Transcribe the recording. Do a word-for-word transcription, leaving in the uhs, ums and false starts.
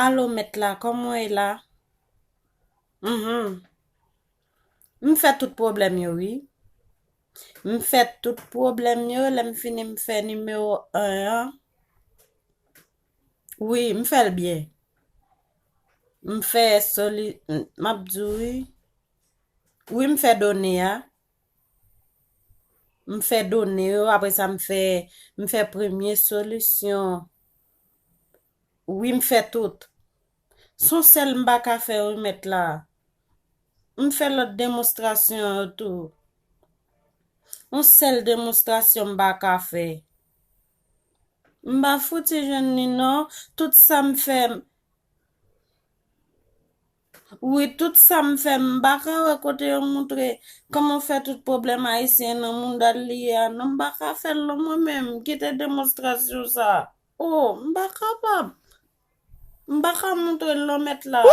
Alo, mèt la, kòman w ye la? Mhm. M fè tout pwoblèm yo, wi. M fè tout pwoblèm yo, lè m fini, m fè nimewo en an. Wi, m fè l byen. M fè soli-, m ap di w, wi. Wi, m fè done a. M fè done yo, apre sa, m fè, m fè premye solisyon. Wi, m fè tout. Se yon sèl m pa ka fè, wi, mèt la. M fè lòt demonstrasyon yo tou. Yon sèl demonstrasyon m pa ka fè. M pa fouti jwenn li, non. Tout sa m fè, wi, tout sa m fè, m pa ka wè kote yo montre kòman fè tout pwoblèm ayisyen nan mouda l li ye a, non. M pa ka fè l, non, mwen menm. Kite demonstrasyon sa. Oh, m pa kapab. M pa ka montre l, non, mèt la.